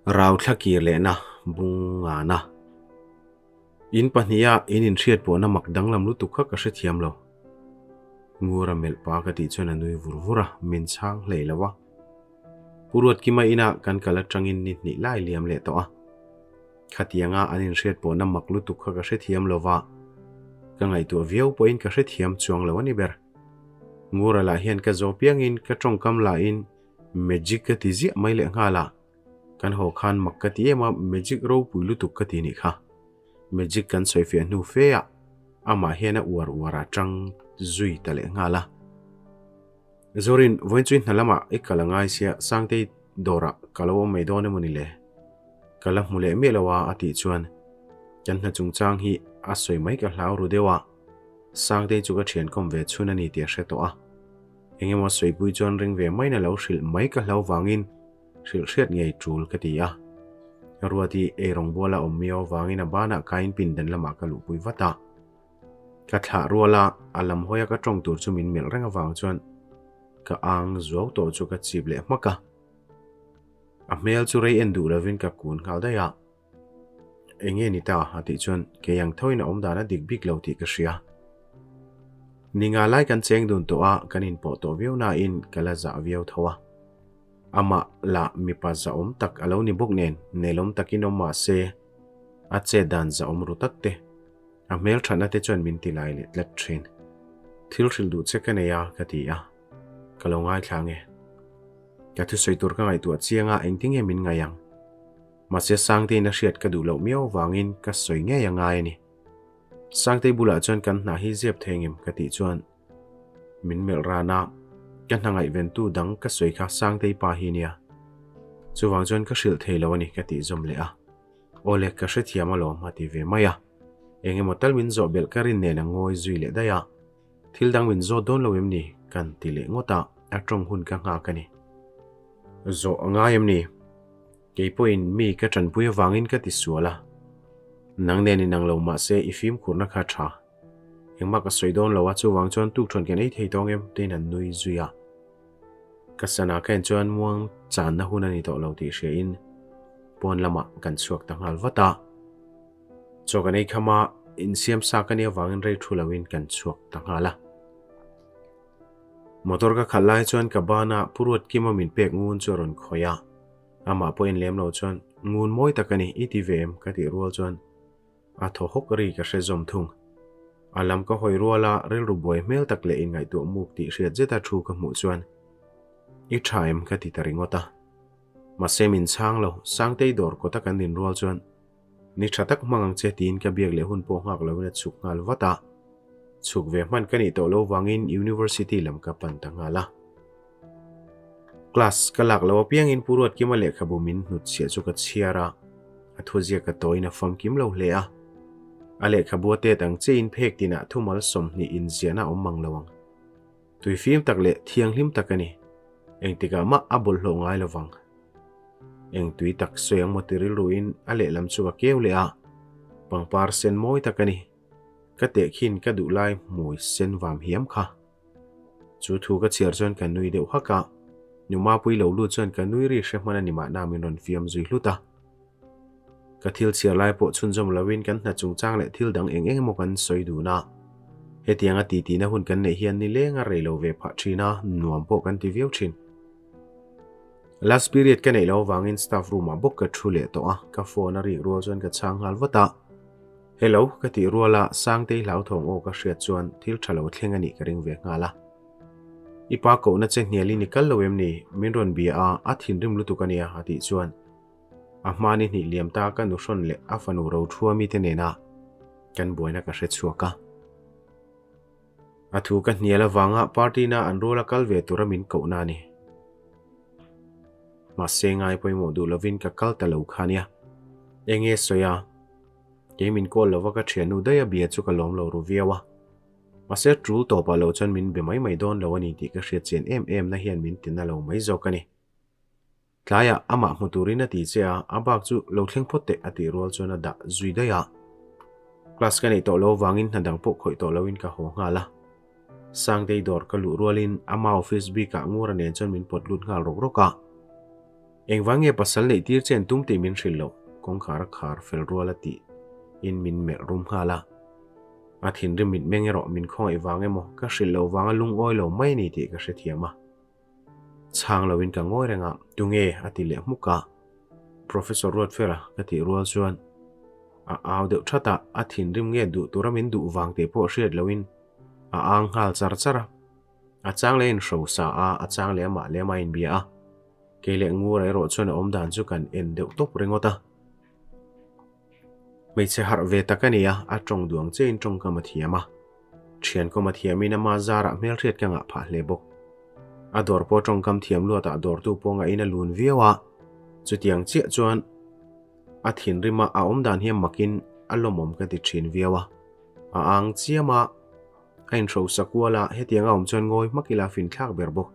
Rauthla kir lehna bung ngana. In pahniha in inhriat pawhna mak danglam lutuk kha ka hrethiam lo. Ngura melh pa ka tih chuan a nui vur vur a, min chhang hlei lo a. Pu Ruatkima inah kan kal atangin ni hnih lai liam leh tawh a. Khatianga an inhriat pawhna mak lutuk kha ka hrethiam lo va, ka ngaihtuah viau pawhin ka hrethiam chuang lo a ni ber. Ngura lah hian ka zawh piangin ka tawngkam lahin magic ka ti ziah mai leh nghal a. Kan haw khan mak ka ti em a, magic ropui lutuk ka ti nih kha. Magic kan sawi fiah hnu fe a, amah hian a uar uar a tang zui ta leh nghal a. Zorin, vawiin chu i hna lamah i kal a ngai sia, Sangtei dawrah ka lo awm mai dawn emaw ni le? Ka la hmu leh miah lo a, a tih chuan kan hna chungchang hi a sawi mai ka hlau ru deuh a, Sangtei chu ka thian kawm ve chhun a ni tih a hre tawh a. Eng emaw sawipui chuan ring ve maiin a lo hrilh mai ka hlau vangin hrilh hriat ngei tul ka ti a. Ruati eirawng buala awm miau avangin a banah kain pindan lamah ka luhpui vat a. Ka thlah rual a, a lam hawia ka tawng tur chu min melh reng avang chuan ka ang zuau tawh chu ka chip leh hmak a. A hmel chu rei en duh lovin ka kun nghal daih a. Eng nge ni ta? a tih chuan kei ang thoin a awm dan a dik bik lo tih ka hria. Ninga lai kan cheng dun tawh a, kan inpawh tawh viau nain ka la zah viau tho a. Amah lah mipa zahawm tak a lo ni bawk nen, nelawm takin awm mah se, a chet dan zahawm ru tak te, A hmel thatna te chuan min ti lai leh tlat thin. Thil hrilh duh che ka nei a, ka ti a. Ka lo ngaithla nge. Ka thusawi tur ka ngaihtuah chiang a, engtin nge min ngaih ang? Mahse Sangteiin a hriat ka duh loh miau avangin ka sawi ngei a ngai a ni. Sangtei bulah chuan kan hna hi zep thei ngem ka tih chuan min melh ran a, ka hna ngaihventu dang ka sawi kha Sangtei pa hi nia. Chuvang chuan ka hrilh thei lo a ni ka tih zawm leh a. Awle, ka hrethiam alawm a ti ve mai a. Eng emaw tal min zawh belh ka rin nen a ngawi zui leh daih a. Thil dang min zawt dawn lo em ni? Kan ti leh ngawt a, a tawng hun ka nghak a ni. Zawh a ngai em ni? Kei pawhin mi ka tanpui avangin ka ti sual a. Nang nen inang lo mahse i fimkhurna kha tha. Engmah ka sawi dawn lo a, chuvang chuan tukthuan kan ei thei tawng em? Tiin an nui zui a. Ka sana ka en chuan muang channa hun a ni tawh lo tih hria in pawn lamah kan chhuak ta nghal vat a. Chaw kan ei kham a, insiam sa ka nih avangin rei thu loin kan chhuak ta nghal a. Motor ka khalh lai chuan ka bana Pu Ruatkima min pek ngun chu a rawn khawih a. Amah pawh en lem lo chuan ngun mawi tak a ni, i ti ve em? ka tih rual chuan A thaw hawk ri ka hre zawm thung. A lam ka hawi rual a, rilru buai hmel tak leh inngaihtuah muk tih hriat zeta thu ka hmuh chuan I tha em ka ti ta ringawt a. Mahse min chhang lo, Sangtei dawr kawta kan din rual chuan Ni tha tak hmang ang che tiin ka biak leh hun pawh nghak loin a chhuk nghal vat a. Chhuk ve hman ka nih tawh lo vangin University lam ka pan ta nghal a. Class ka lak lo apiangin Pu Ruatkima lehkhabu min hnutchhiah chu ka chhiar a, a thuziak ka tawiin a famkim lo hle a. A lehkhabu a tet ang chiahin phek tinah thumal 20 inziahna a awm mang lo ang. Tuifim tak leh thianghlim tak a ni. Engtikah mah a bawlhhlawh ngai lo vang. Eng tui tak sawi ang maw ti rilruin a lehlam chu ka keu leh a, pangpar sen mawi tak a ni. Ka tehkhin ka duh lai hmui sen vam hiam kha. Chu thu ka chhiar chuan ka nui deuh hak a, nu Mapui lo lut chuan ka nui ri hre hman a ni mahna min rawn fiam zui hlut a. Ka thil chhiar lai pawh chhunzawm loin kan hna chungchang leh thil dang eng eng emaw kan sawi dun a. Hetianga titi na hun kan neih hian nileng a rei lo ve phah thin a, nuam pawh kan ti viau thin. Last period ka neih loh avangin staff room ah bawk ka thu leh tawh a, ka phone a rik rual chuan ka chhang nghal vat a. Hello, ka tih rual a, Sangtei hlauthawng aw ka hriat chuan thil tha lo thleng a nih ka ring ve nghal a. I pa kohna che hnialin i kal lo em ni? Min rawn bia a, a thinrim lutuk a nia, a tih chuan a hma ni hnih liam ta ka nuhrawn leh a fanu rothua mite nena kan buaina ka hre chhuak a. A thu ka hnial avanga party na an rual a kal ve tura min kohna a ni. Mahse ngai pawimawh duh lovin ka kal ta lo kha nia. Enge sawi a? Kei min call lova ka thiannu daih a bia chu ka lawm lo ru viau a. Mahse tul tawpah lo chuan min be mai mai dawn lo a ni tih ka hriat chian em em na hian min tina lo mai zawk a ni. Tlaiah amah hmu turin a ti che a, a bak chu lo thleng phawt teh a tih rual chuan a dah zui daih a. Class ka neih tawh lo avangin hna dang pawh khawih tawh loin ka haw nghal a. Sangtei dawr ka luh rualin ama office bikah Ngura nen chuan min pawt lut nghal rawk rawk a. Engvang nge pasal neih tir che an tum tih min hrilh loh? Kawngkhar a khar fel rual a tih in min melh rum nghal a. A thinrim mitmeng erawh min khawngaih vang emaw ka hrilh loh vanga lungawi lo mai a ni tih ka hrethiam a. Chhang loin ka ngawi reng a, tunge a ti leh hmuk a. Professor Ruatfela ka tih rual chuan a au deuh that a, a thinrim nge duh tura min duh vang tih pawh hriat loin a ang nghal char char a. A chang leh a inhrosa a, a chang leh amah leh amah a inbia a. Kei leh Ngura erawh chuan a awmdan chu kan en deuh tawp ringawt a. Hmeichhe harh ve tak a ni a, a tawng duang chiahin tawngkam a thiam a. Thian kawm a thiamin ama zarah hmelhriat ka ngah phah hle bawk. A dawr pawh tawngkam thiam luatah dawrtu pawh ngahin a lun viau a, chutiang chiah chuan a thinrima a awmdan hian makin a lawmawm ka ti thin viau a. A ang chiam a, a inhrosa kual a, hetiang a awm chuan ngawi hmak ila a finthlak ber bawk.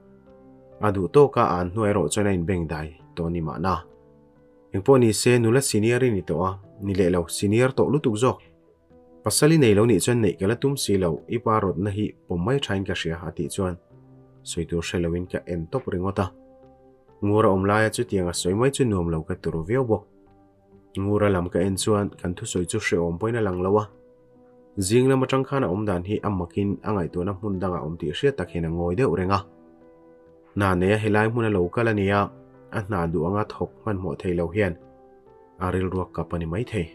A duh tawk a, a an hnuai erawh chuan a inbengdai tawh a ni mahna. Engpawh ni se, nula senior i ni tawh a, ni leh lo, senior tawh lutuk zawk. Pasal i nei lo nih chuan neih ka la tum si lo, i pa rawtna hi pawm mai thain ka hria a tih chuan sawi tur hre loin ka en tawp ringawt a. Ngura awm laia chutiang a sawi mai chu nuam lo ka turu viau bawk. Ngura lam ka en chuan kan thusawi chu hrehawm pawhin a lang lo a. Zing lam atang khan a awm dan hi a makin a ngaihtuahna hmun dangah awm tih hriat tak hian a ngawi deuh reng a. Hna neia helai hmun a lo kal a nia, a hna duh anga thawk hmanhmawh thei lo hian a rilruak kap a ni maithei.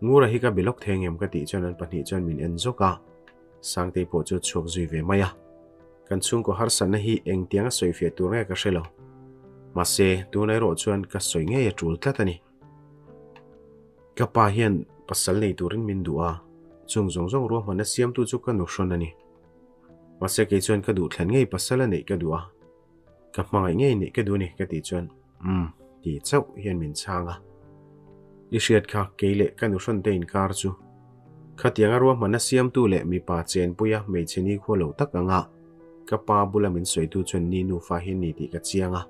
Ngura hi ka be lawk thei ngem ka tih chuan an pahnih chuan min en zawk a, Sangtei pawh chu a chhuak zui ve mai a. Kan chhungkaw harsatna hi engtiang a sawi fiah tur nge ka hre lo. Mahse, tuna erawh chuan ka sawi ngei a tul tlat a ni. Ka pa hian pasal nei turin min duh a, chung zawng zawng ruahmanna siamtu chu ka nu hrawn a ni. Mahse kei chuan ka duh thlen ngei pasal a neih ka duh a, ka hmangaih ngei neih ka duh a ni ka tih chuan umm ti chauh hian min chhang a. I hriat kha kei leh ka nu hrawn te inkar chu khatianga ruahmanna siamtu leh mipa chenpuia hmeichhe nikhua lo tak anga ka pa bula min sawitu chuan ni nufa hi a ni tih ka chiang a.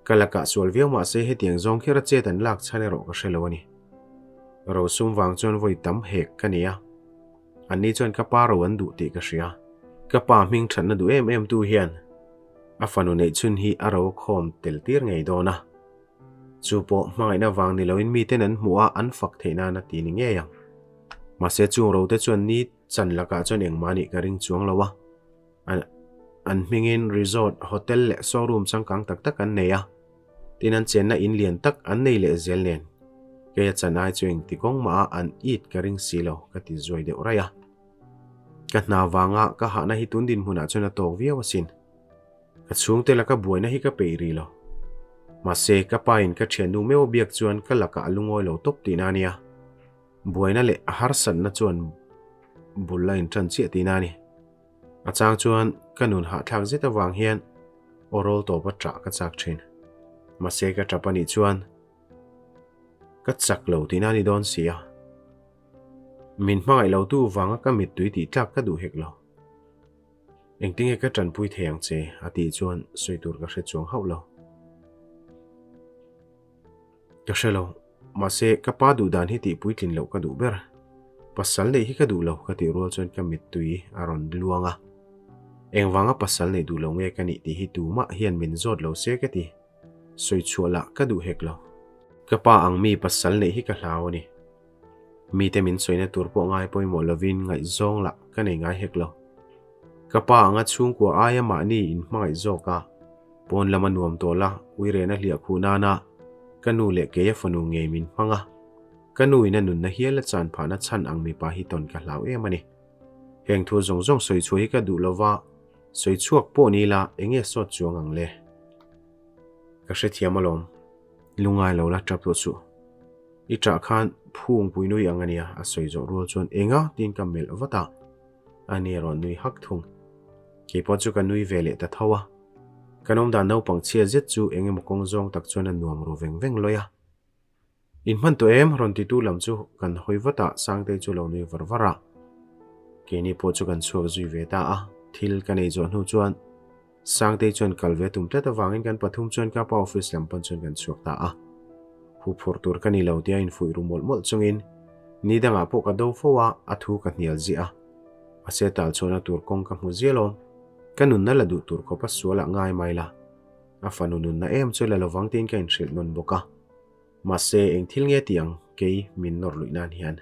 Ka lakah sual viau mahse hetiang zawng kher a chet an lak chhan erawh ka hre lo a ni. Rosum vang chuan vawi tam hek ka nei a. Anni chuan ka pa ro an duh tih ka hria. Ka pa hming thatna duh em em tu hian a fanu neih chhun hi a ro khawm tel tir ngei dawn a. Chu pawh hmangaihna vang ni loin miten an hmuh a an fak theih nan a ti ni ngei ang. Mahse chung ro te chuan ni chan lakah chuan engmah nih ka ring chuang lo a. An hmingin resort, hotel leh showroom changkang tak tak an nei a. Tin an chenna in lian tak an nei leh zel nen kei a chan ai chu engti kawng mah a an it ka ring si lo ka ti zuai deuh raih a. Ka hna vanga ka hahna hi tun dinhmunah chuan a tawk viau asin. Ka chhungte laka buaina hi ka peih rih lo. Mahse ka pa in ka thiannu meuh a biak chuan ka lakah a lungawi lo tawp tihna a nia. Buaina leh a harsatna chuan bul a intan chiah tihna a ni. A chang chuan ka nun hahthlak zet avang hian aw rawl tawp a ṭah ka chak ṭhin. Mahse ka ṭap a nih chuan ka chak lo tihna a ni dawn si a. Min hmangaih lo tu vanga ka mittui tih tlak ka duh hek lo. Engtinge ka ṭanpui thei ang che a tih chuan sawi tur ka hre chuang hauh lo. Ka hre lo, mahse ka pa duh dan hi tih puitlin loh ka duh ber. Pasal neih hi ka duh lo ka tih rual chuan ka mittui a rawn luang a. Engvanga pasal neih duh lo nge ka nih tih hi tumah hian min zawt lo se ka ti. Sawi chhuah lah ka duh hek lo. Ka pa ang mi pasal neih hi ka hlau a ni. Mite min sawina tur pawh ngai pawimawh lovin ngaihzawng lah ka nei ngai hek lo. Ka pa anga chhungkua aia mahni inhmangaih zawk a, pawn lama nuam tawh la uirena hliah khuh nana ka nu leh keia fanu ngei min hmang a, ka nu in a nunna hial a chan phahna chhan ang mipa hi tawn ka hlau em a ni. Heng thu zawng zawng sawi chhuah hi ka duh lova, sawi chhuak pawh ni ila enge sawt chuang ang le? Ka hrethiam alawm, lungai lo la tap tawh suh. I ṭah khan phungpui nui ang a nia, a sawi zawh rual chuan enga tiin ka melh vat a, a ni rawn nui hak thung. Keipawh chu ka nui ve leh ta tho a, kan awmdan naupang chhia zet chu eng emaw kawng zawng tak chuan a nuam ru veng veng lawi a. In hman tawh em? rawn titu lam chu kan hawi vat a, Sangtei chu lo nui var var a. Keini pawh chu kan chhuak zui ve ta a, thil ka nei zawh hnu chuan Sangtei chuan kal ve tum tlat avangin kan pathum chuan ka pa office lam pawn chuan kan chhuak ta a. Huphurh tur ka ni lo tia infuih ru mawlh mawlh chungin ni dangah pawh ka do fo a, a thu ka hnial ziah a. Mahse tal chhuahna tur kawng ka hmu zial awm. Ka nunna la duh tur khawpa sualah ngai mai la. A fanu nunna em chu la lovang tiin ka inhrilh nawn bawk a. Mahse, eng thil nge tih ang kei min nawr luih nan hian.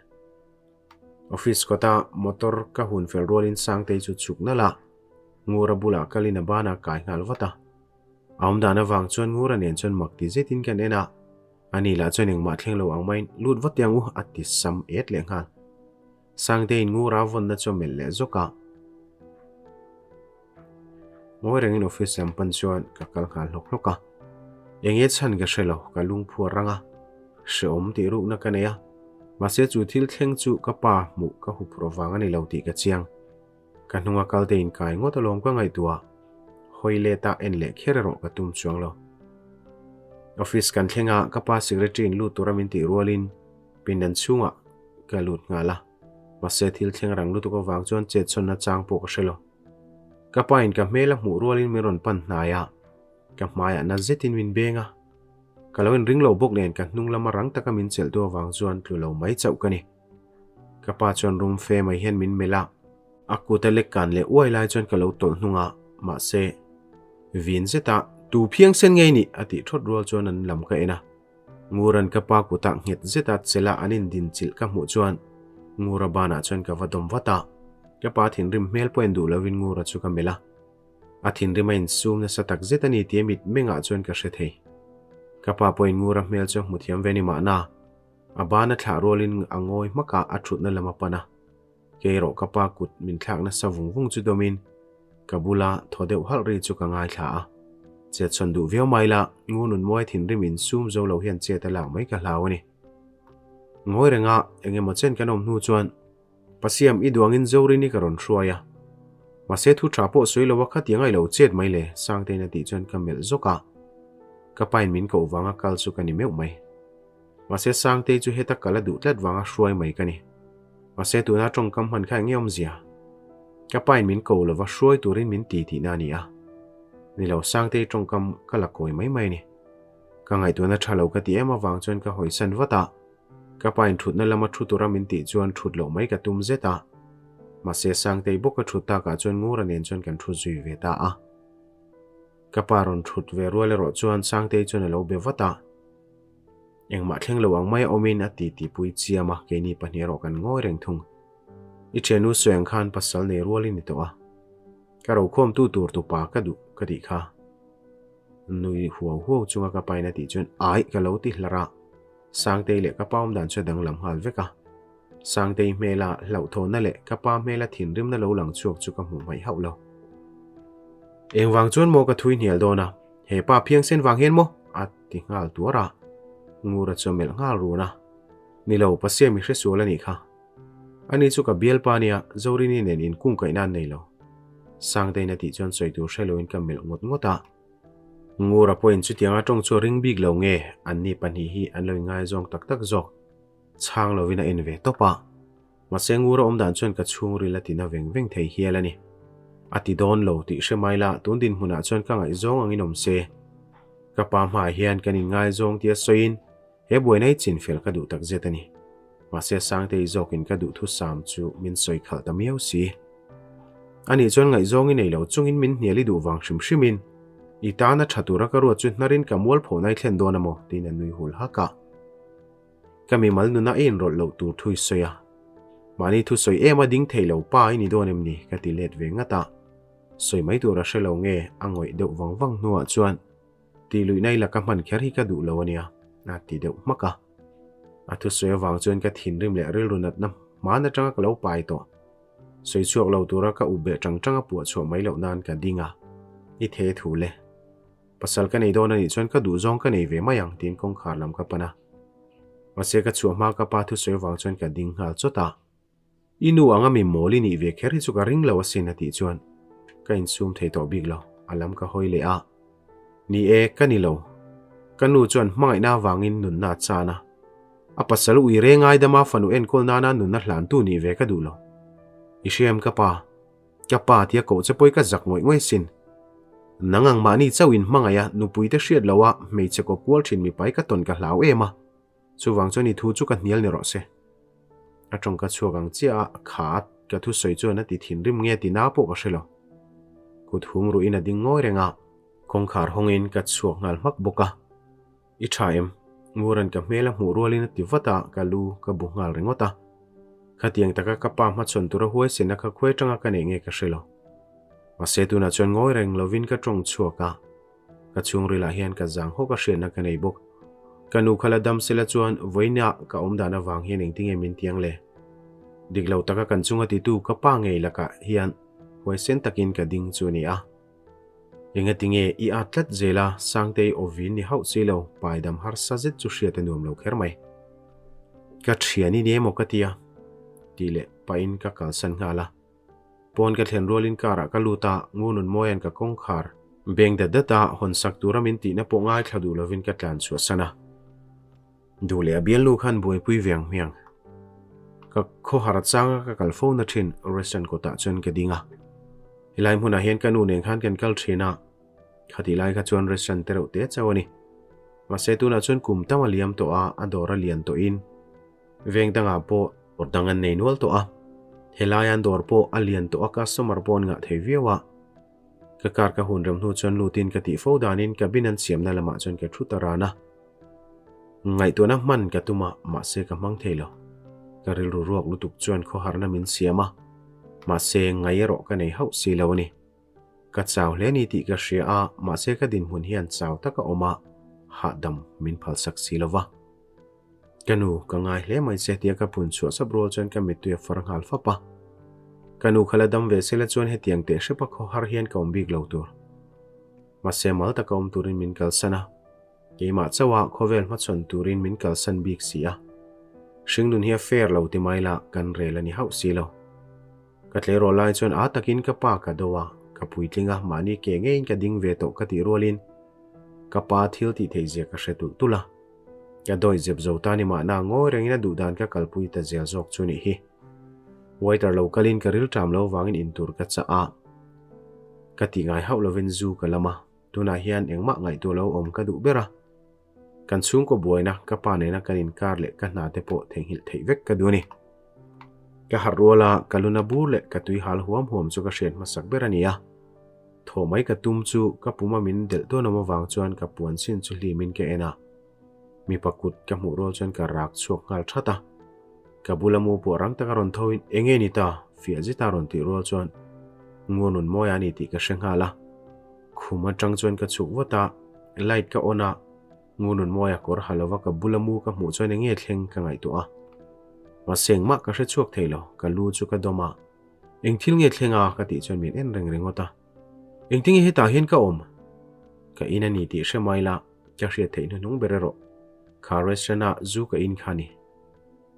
Office kawta motor ka hun fel rualin Sangtei chu chhuk nalh a, Ngura bulah kalin a banah kai nghal vat a. A awm dan avang chuan Ngura nen chuan mak ti zetin kan en a, ani lah chuan engmah thleng lo ang maiin lut vat teh ang u a ti sam et leh nghal. Sangteiin Ngura vawnna chu a melh leh zawk a. Ngawi rengin office lam pan chuan ka kal nghal hlawk hlawk a. Enge chhan ka hre lo, ka lungphu a rang a, hrehawm tih rukna ka nei a. Mahse chu thil thleng chu ka pa hmuh ka hup rawh vang a ni lo tih ka chiang. Ka hnunga kal te inkai ngawt alawm ka ngaihtuah. Hawi let a en leh kher erawh ka tum chuang lo. Office kan thleng a, ka pa secretary in lut tura min tih rualin pindan chhungah ka lut nghal a. Mahse thil thleng rang lutuk avang chuan chetchhawnna chang pawh ka hre lo. Ka pa in ka hmel a hmuh rualin min rawn pan hnai a, ka hmaiah na zetin min beng a. Ka lo inring lo bawk nen ka hnung lama rang taka min chelh tu avang chuan tlu lo mai chauh ka ni. Ka pa chuan rum fe mai hian min melh a, a kut a lek kan leh uai lai chuan ka lo tawlh hnung a, mahse, vin zeta tu phiang sen ngei nih a tih thawt rual chuan an lam ka en a. Nguran ka pa kutah nghet zeta chela an indinchilh ka hmuh chuan Ngura banah chuan ka va dawm vat a, ka pa thinrim hmel pawh en duh lovin Ngura chu ka melh a. A thinrim a insum nasa tak zet a ni tih a mit mengah chuan ka hre thei. Ka pa pawhin Ngura hmel chu a hmu thiam ve ni mahna, A bana thlah rualin a ngawi hmak a, a thutna lam a pan a. Kei erawh ka pa kut min thlak nasa vung vung chu dawmin ka bula thaw deuh halh ri chu ka ngaithla a. Chet chhawn duh viau mai la, Ngununmuai thinrim in sum zo lo hian chet a lak mai ka hlau a ni. Ngawi renga eng emaw chen kan awm hnu chuan Pasiam i duangin Zorini ka rawn hruai a. Mahse thu tha pawh sawi lo a khatiang a i lo chet mai le, Sangtein a tih chuan ka melh zawk a. Ka pain min koh vanga kal chu ka ni meuh mai. Mahse Sangtei chu heta kal a duh tlat vanga hruai mai ka ni. Mahse tuna tawngkam hman kha enge awmzia? Ka pain min ko lova hruai turin min ti tihna a ni a. Ni lo, Sangtei tawngkam ka la kawi mai mai a ni. Ka ngaihtuahna tha lo ka ti em avang chuan ka hawisan vat a. Ka pain thutna lama thu tura min tih chuan thut loh mai ka tum zet a. Mahse Sangtei bawk ka thut takah chuan Ngura nen chuan kan thu zui ve ta a. Ka pa rawn thut ve rual erawh chuan Sangtei chuan a lo be vat a. Engmah thleng lo ang mai a awmin a ti tihpui chiam a, keini pahnih erawh kan ngawi reng thung. I thiannu sawi ang khan pasal nei rual i ni tawh a, ka rokhawmtu tur tupa ka duh ka tih kha. Nui huau huau chunga ka pain a tih chuan aih ka lo ti hlar a, Sangtei leh ka pa awmdan chu a danglam nghal vek a. Sangtei hmela hlauhthawnna leh ka pa hmela thinrimna lo lang chhuak chu ka hmuh hmaih hauh lo. Engvang chuan maw ka thui hnial dawn a, he pa phiangsen vang hian maw? a ti nghal tuar a, Ngura chu a melh nghal run a. Ni lo, Pasiam i hresual a nih kha. Ani chu ka bialpa nia, Zorini nen inkungkaihna an nei lo. Sangtein a tih chuan sawi tur hre loin ka melh ngawt ngawt a. Ngura pawhin chutianga tawng chu a ring bik lo nge, anni pahnih hi an lo ingaizawng tak tak zawk. Chhang lovin a en ve tawp a. Mahse Ngura awm dan chuan ka chhungril a tina veng veng thei hial a ni. A ti dawn lo tih hre mai la, tun dinhmunah chuan ka ngaihzawng angin awm se. Ka pa hmaah hian kan inngaizawng tia sawiin he buaina hi chinfel ka duh takzet a ni. Mahse Sangtei zawkin ka duhthusam chu min sawi khalh ta miau si. Anih chuan ngaihzawng i nei lo chungin min hnial i duh vang hrim hrimin i tana tha tura ka ruat chu hnarin ka mualphawhna i thlen dawn a maw? tiin a nui hul hak a. Ka mimal nuna i inrawlh loh tur thu i sawi a, mahni thusawi em a ding thei lo pa i ni dawn em ni? ka ti let ve ngat a, sawi mai tur a hre lo nge a ngawih deuh vang vang hnuah chuan tih luihna i laka hman kher hi ka duh lo a nia a ti deuh hmak a. A thusawi avang chuan ka thinrim leh rilru natna hman atanga ka lo pai tawh. Sawi chhuak lo tura ka up beh tang tang a puah chhuah mai loh nan ka ding a, i the thu le. Pasal ka nei dawn a nih chuan ka duh zawng ka nei ve mai ang tiin kawngkhar lam ka pan a. Mahse ka chhuah hma ka pa thusawi avang chuan ka ding nghal chawt a. I nu anga mi mawl i nih ve kher hi chu ka ring lo asin a tih chuan ka insum thei tawh bik lo, a lam ka hawi leh a. Ni e, ka ni lo. Ka nu chuan hmangaihna avangin nunna a chan a. A pasal ui reng aidama fanu enkawl nana nunna hlantu nih ve ka duh lo. I hriam ka pa. Ka pa tia koh che pawi ka zak ngawih ngawih sin. Nang ang mahni chauh in hmangaih a, nupui te hriat lo a, hmeichhe kawp kual thin mipai ka tawn ka hlau em a. Chuvang chuan i thu chu ka hnial ni rawh se. A tawng ka chhuak ang chiah a, kha ka thusawi chuan a ti thinrim nge ti na pawh ka hre lo. Kut hum ruh in a ding ngawi reng a. Kawngkhar hawngin ka chhuak nghal hmak bawk a. I tha em? Nguran ka hmel a hmuh rualin a ti vat a, ka lu ka bu nghal ringawt a. Khatiang taka ka pa hmachhawn tura huaisen a kha khuai tanga ka neih nge ka hre lo. Mahse tunah chuan ngawi reng lovin ka tawng chhuak a, ka chhungrilah hian ka zang hawk a hriatna ka nei bawk. Ka nu kha la dam sela chuan vawiinah ka awmdan avang hian engtinge min tiang le? Dik lo taka kan chunga titu ka pa ngei lakah hian huaisen takin ka ding chu a ni a. Engatinge i at tlat zel a, Sangtei awvin ni hauh si lo, paidam harsa zet chu hriat a nuam lo kher mai. Ka thian i ni emaw ka tia? Tih leh pahin ka kalsan nghal a. Pawn ka thlen rualin car ah ka lut a, Ngununmawia'n ka kawngkhar beng dat dat a, hawn sak tura min tihna pawh ngaithla duh lovin ka tlan chhuahsan a. Duh leh a bialnu khan buaipui ve ang hmiang. Ka khawhar changa ka kal fo na thin restaurant kawtah chuan ka ding a. Helai hmunah hian ka nu nen khan kan kal thin a, khatih lai kha chuan restaurant te reuh te chauh a ni. Mahse tunah chuan kum tam a liam tawh a, a dawr a lian tawhin veng dangah pawh dawr dang an nei nual tawh a. Helai an dawr pawh a lian tawh a, customer pawh an ngah thei viau a. Ka car ka hun rem hnu chuan lutin ka tih fo danin cabin an siamna lamah chuan ka thu ta ran a. Ngaihtuahna hman ka tum a, mahse ka hmang thei lo. Ka rilru ruak lutuk chuan khawharna min siam a, mahse ngai erawh ka nei hauh si lo a ni. Ka chau hle ni tih ka hria a, mahse ka dinhmun hian chau taka awm a, hahdam min phalsak si lo va. Ka nu, ka ngai hle mai che tia ka phun chhuah sap rual chuan ka mittui a far nghal fap a. Ka nu kha la dam ve sela chuan hetiang teh hrepa khawhar hian ka awm bik lo tur. Mahse mal taka awm turin min kalsan a. Keimah chauha khawvel hmachhawn turin min kalsan bik si a. Hringnun hi a fair lo ti mai la, kan rel a ni hauh si lo. Ka tleirawl lai chuan a takin ka pa ka do a, ka puitling a, mahni ke ngeiin ka ding ve tawh ka tih rualin ka pa thil tih theih zia ka hre tulh tulh a. Ka dawi zep zo ta ni mahna ngawi rengin a duhdan ka kalpui ta zel zawk chu nih hi. Waiter lo kalin ka rilṭam lo vangin intur ka chah a, ka tih ngai hauh lovin zu ka lam a. Tunah hian engmah ngaihtuah lo awm ka duh ber a, kan chhungkaw buaina ka pa nena kan inkar leh ka hna te pawh theihnghilh theih vek ka duh a ni. Ka harh rual a, ka luna bur leh ka tui hal huam huam chu ka hriat hmasak ber a ni a. Thaw mai ka tum chu ka puma min delh dawn awm avang chuan ka puan chin chu hlimin ka en a. Mipa kut ka hmuh rual chuan ka rak chhuak nghal that a. Ka bula mu pawh rang taka rawn tho in enge ni ta? Fiah zeta rawn tih rual chuan Ngunun mawi a ni tih ka hre nghal a. Khum atang chuan ka chhuk vat a, light ka on a, Ngunun mawi a kawr ha lova ka bula mu ka hmuh chuan enge thleng ka ngaihtuah a. Mahse engmah ka hre chhuak thei lo, ka lu chu ka dawm a. Eng thil nge thleng a? Ka tih chuan min en reng ringawt a. Engtinge hetah hian ka awm? Ka in a ni tih hre mai la. Ka hriat theih hnuhnung ber erawh kha restaurant a zu ka in kha ni.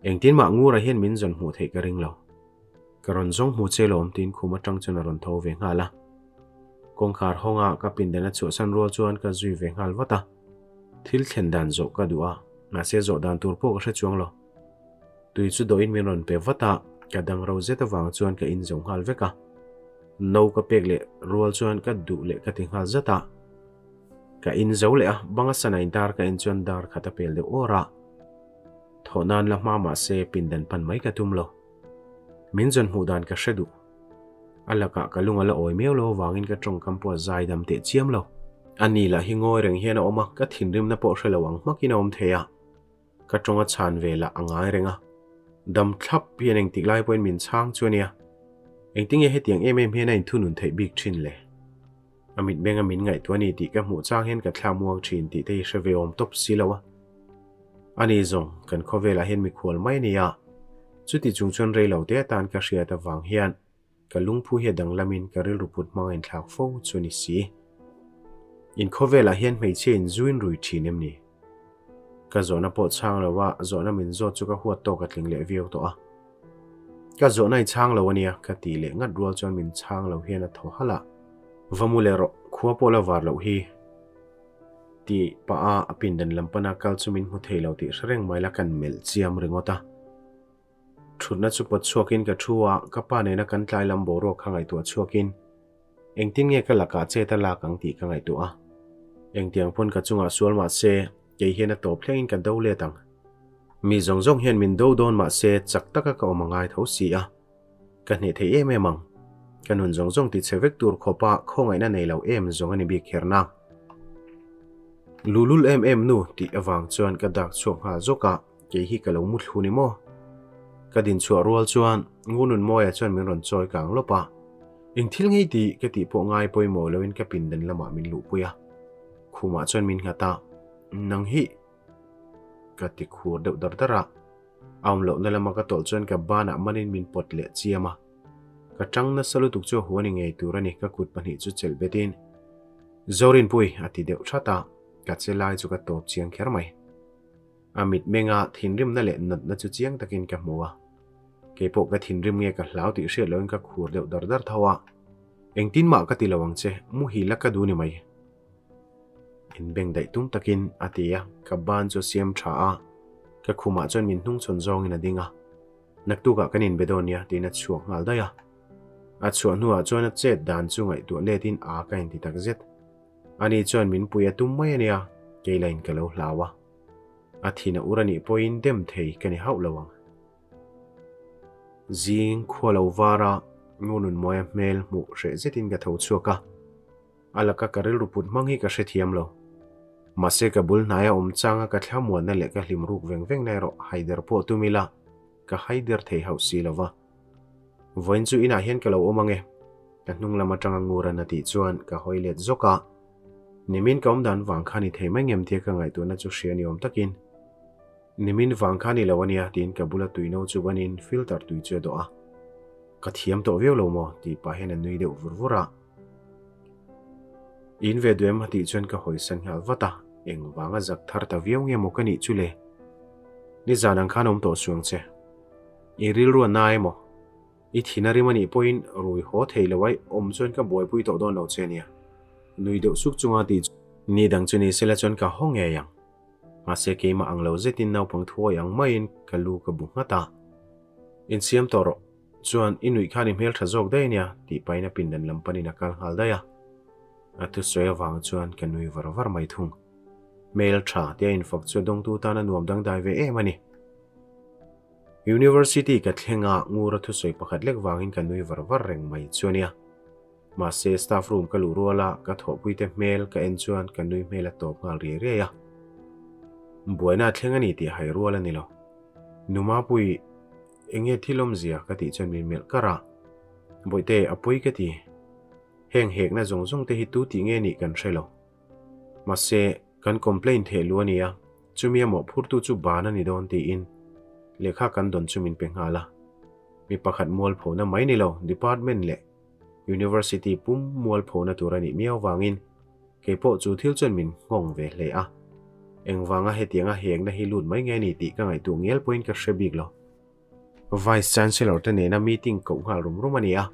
Engtin mah Ngura hian min zawn hmuh theih ka ring lo. Ka rawn zawng hmu che lawm tiin khum atang chuan a rawn tho ve nghal a. Kawngkhar hawnga ka pindan a chhuahsan rual chuan ka zui ve nghal vat a. Thil thlen dan zawh ka duh a, mahse zawh dan tur pawh ka hre chuang lo. Tui chu dawhin min rawn pe vat a, ka dang ro zet avang chuan ka in zo nghal vek a. No ka pek leh rual chuan ka duh leh ka ti nghal zat a. Ka in zo leh a, banga sana in dar ka en chuan dar khat a pel deuh awr a. Thawh nan la hma mah se pindan pan mai ka tum lo. Min zawn hmuh dan ka hre duh. A lakah ka lung a la awi miau lo avangin ka tawngkam pawh a zai dam teh chiam lo. A ni lah hi ngawi reng hian a awm a, ka thinrimna pawh hre lo ang hmakin a awm thei a. Ka tawng a chhan ve lah a ngai reng a. Dam thlap hian engtik lai pawhin min chhang chu a nia. Engtinge hetiang em em hian a inthunun theih bik thin le? A mitmeng a min ngaihtuah a ni tih ka hmuh chang hian ka thla muang thin tih te hi hre ve awm tawp si lo a. Ani zawng, kan khawvelah hian mikhual mai a ni a. Chuti chung chuan rei lo te atan ka hriat avang hian ka lungphu hi a danglamin ka rilru put hmang a inthlak fo chu a ni si. In khawvelah hian hmeichhia in zuin rui thin em ni? Ka zawhna pawh chhang lo a, zawhna min zawt chu ka huat tawk a tling leh viau tawh a. Ka zawhna i chhang lo a nia, ka tih leh ngat rual chuan min chhang lo hian a thaw halh a. Va mu leh rawh, khua pawh la var loh hi. Tih pah a a pindan lam pana kal chu min hmu thei lo tih hre reng mai la kan melh chiam ringawt a. Thutna chu pawt chhuakin ka thu a, ka pa nena kan tlai lam boruak kha ngaihtuah chhuakin engtin nge ka lakah chet a lak ang tih ka ngaihtuah a. Engtiang pawn ka chungah sual mah se, kei hian a tawp thlengin ka do let ang. Mi zawng zawng hian min do dawn mah se chak taka ka awm a ngai tho si a. Ka hneh thei em em ang. Ka nun zawng zawng tichhe vek tur khawpa khawngaihna nei lo em zawng a ni bik kher na. Luhlul em em nu tih avang chuan ka dak chhuak nghal zawk a, kei hi ka lo mu thlu ni maw? Ka din chhuah rual chuan Ngununmawia chuan min rawn chawi kang lawp a, Eng thil ngei tih ka tih pawh ngai pawimawh loin ka pindan lamah min luhpui a, khumah chuan min nghat a, Nang hi ka ti khur deuh dar dar a, a awm lohna lama ka tawlh chuan ka banah manin min pawt leh chiam a, ka tang nasa lutuk chu a hu a ni ngei tur a ni ka kut pahnih chu chelh betin Zorinpui a ti deuh that a, ka che lai chu ka tawp chiang kher mai. A mitmenga thinrimna leh natna chu chiang takin ka hmu a, keipawh ka thinrim nge ka hlau tih hriat loin ka khur deuh dar dar tho a, Engtin mah ka ti lo ang che, muhil a ka duh ni mai. Inbeng daih tum takin a ti a, ka ban chu a siam tha a, ka khumah chuan min hnungchhawn zawngin a ding a, Naktukah kan inbe dawn nia tiin a chhuak nghal daih a. A chhuah hnuah chuan a chet dan chu ngaihtuah letin a ka inti tak zet. Ani chuan min pui a tum mai a nia, kei lain ka lo hlau a. A thin a ur a nih pawhin dem thei ka ni hauh lo ang. Zing khua lo vara Ngununmawia hmel hmuh hreh zetin ka tho chhuak a. A laka ka rilru put hmang hi ka hrethiam lo. Mahse ka bul hnaia awm changa ka thlamuanna leh ka hlim ruk veng veng na erawh haider pawh tum ila, ka haider thei hauh si lo va. Vawiin chu inah hian ka lo awm ange, ka hnung lam atanga Nguran a tih chuan ka hawi let zawk a. Nimin ka awm dan vang kha ni thei mai ngem tia ka ngaihtuahna chu hria ni awm takin, Nimin vang kha ni lo ania tiin ka bula tuino chu banin filter tui chu a dawh a. Ka thiam tawh viau lo maw? tih pah hian a nui deuh vur vur a. In ve duh em? a tih chuan ka hawisan nghal vat a, engvanga zak thar ta viau nge maw ka nih chu le? Nizan ang khan awm tawh suang che. I rilru a na emaw? I thin a rim a nih pawhin rui haw thei lo ai awm chuan ka buaipui tawh dawn lo che ania. Nui deuh suk chunga tih chu. Ni dang chu ni sela chuan ka haw ngei ang. Mahse keimah ang lo zetin naupang thuawi ang maiin ka lu ka bu nghat a. Insiam tawh rawh. Chuan i nuih khan i hmel tha zawk daih ania tih pahin a pindan lam panin a kal nghal daih a. A thusawi avang chuan ka nui var var mai thung. Hmel tha tia infak chu a dawngtu tan a nuam dangdai ve em a ni. University ka thleng a, Ngura thusawi pakhat lek vangin ka nui var var reng mai chu ania. Mahse staff room ka luh rual a, ka thawhpuite hmel ka en chuan ka nui hmel a tawp nghal riai riai a. Buaina a thleng a ni tih hai rual a ni lo. Numapui, enge thil awmzia ka tih chuan min melh kar a. Bawihte, a pawi ka ti. Heng hekna zawng zawng te hi tu tih nge nih kan hre lo. Mahse, kan complain theh lu a nia, chumi a mawhphurtu chu ban a ni dawn tiin lehkha kan dawn chu min pe nghal a. Mi pakhat mualphona mai ni lo, department leh University pum mualphona tur a nih miau vangin keipawh chu thil chuan min nghawng ve hle a. Engvanga hetianga hekna hi lut mai nge ni tih ka ngaihtuah ngial pawhin ka hre bik lo. Vice Chancellor te nena meeting koh nghal rum rum a ni a,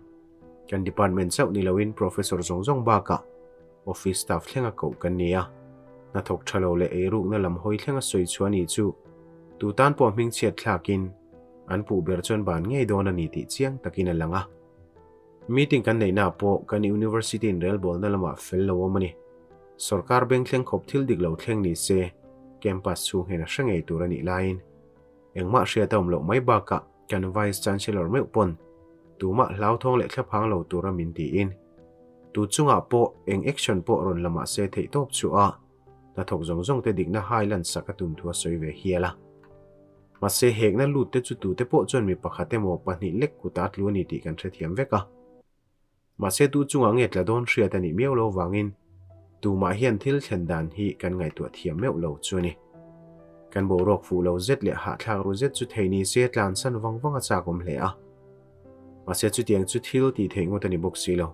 kan department chauh ni loin professor zawng zawng bakah office staff thlenga koh kan ni a, hnathawk tha lo leh eirukna lam hawi thlenga sawi chhuah ni chu tu tan pawh hmingchhiat thlakin an puh ber chuan ban ngei dawn a ni tih chiang takin a lang a. Meeting kan neihnaah pawh kan university in relbawlna lamah fel lo awm a ni. Sorkar beng thleng khawp thil dik lo thleng ni se campus chhung hian a hre ngei tur a nih laiin Engmah hriat a awm loh mai bakah kan Vice Chancellor meuh pawn tumah hlauthawng leh thlaphang lo tura min tiin tu chungah pawh eng action pawh rawn la mahse theih tawp chu a hnathawk zawng zawng te dikna hai lan sak a tum thu a sawi ve hial a. Mahse hekna lut te chu tute pawh chuan mi pakhat emaw pahnih lek kut a tlu a ni tih kan hrethiam vek a. Mahse tu chungah nge tla dawn hriat a nih miau lo vangin tumah hian thil thlen dan hi kan ngaihtuah thiam meuh lo chu a ni. Kan boruak fuh lo zet leh hahthlak ru zet chu thei ni se tlansan vang vang a chak awm hle a. Mahse chutiang chu thil tih theih ngawt a ni bawk si lo.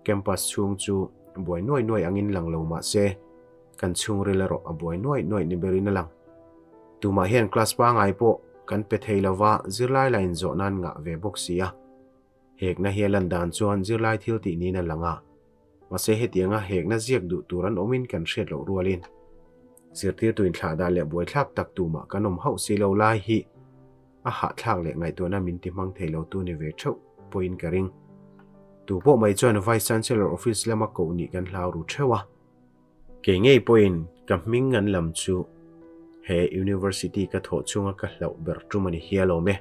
Campus chhung chu buai nuai nuai angin lang lo mahse kan chhungril erawh a buai nuai nuai ni berin a lang. Tumah hian class pangai pawh kan pe thei lova zirlai la inzawh nan ngah ve bawk si a. Hekna hi a lan dan chuan zirlai thil tih niin a lang a, mahse hetianga hekna ziak duh tur an awmin kan hriat loh rualin zirtirtu inthlahdah leh buaithlak tak tumah kan awm hauh si lo lai hi a hahthlak leh ngaihtuahna min ti hmang thei lo tu ni ve theuh pawhin ka ring. Tu pawh mai chuan Vice Chancellor Office lama koh nih kan hlau ru theuh a. Kei ngei pawhin ka hming an lam chu he University ka thawh chhunga ka hlauh ber tum a ni hial awm e.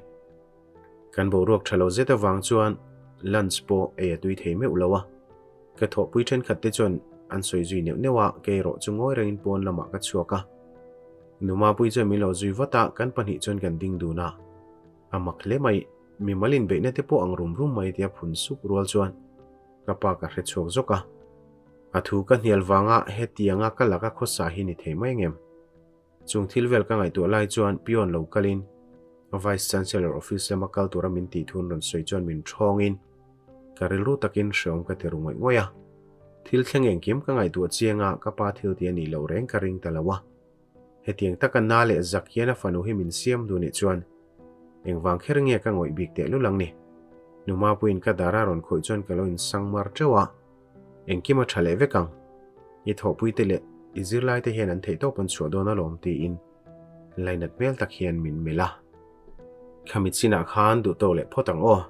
Kan boruak tha lo zet avang chuan lunch pawh ei a tui thei meuh lo a, ka thawhpui thenkhat te chuan an sawi zui neuh neuh a, kei erawh chu ngawi rengin pawn lamah ka chhuak a. Numapui chuan min lo zui vat a, kan pahnih chuan kan ding dun a. A mak hle mai, mimal inbeihna te pawh ang rum rum mai tia phun sup rual chuan ka pa ka hre chhuak zawk a. A thu ka hnial vanga hetianga ka laka khawsa hi ni thei mai ngem? Chung thil vel ka ngaihtuah lai chuan peon lo kalin Vice Chancellor office lama kal tura min tih thun rawn sawi chuan min thawngin ka rilru takin hreawm ka ti ru ngawih ngawih a. Thil thleng engkim ka ngaihtuah chiang a, ka pa thil tih a nih loh reng ka ring ta lo a. Hetiang taka na leh zak hian a fanu hi min siam duh nih chuan engvang kher nge ka ngawih bik tehlul ang ni? Nu Mapuiin ka dar a rawn khawih chuan ka lo insang mar teuh a. Engkim a tha leh vek ang. I thawhpuite leh i zirlaite hian an theihtawp an chhuah dawn alawm tiin lainat hmel tak hian min melh a. Khami chinah khan duh tawk leh phawt ang aw.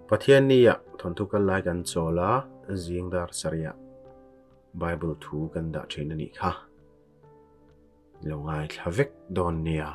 Pathiannia thawnthu kal lai kan chawl a, zing dar sarihah Bible thu kan dah thin a nih kha. Lo ngaithla vek dawn nia.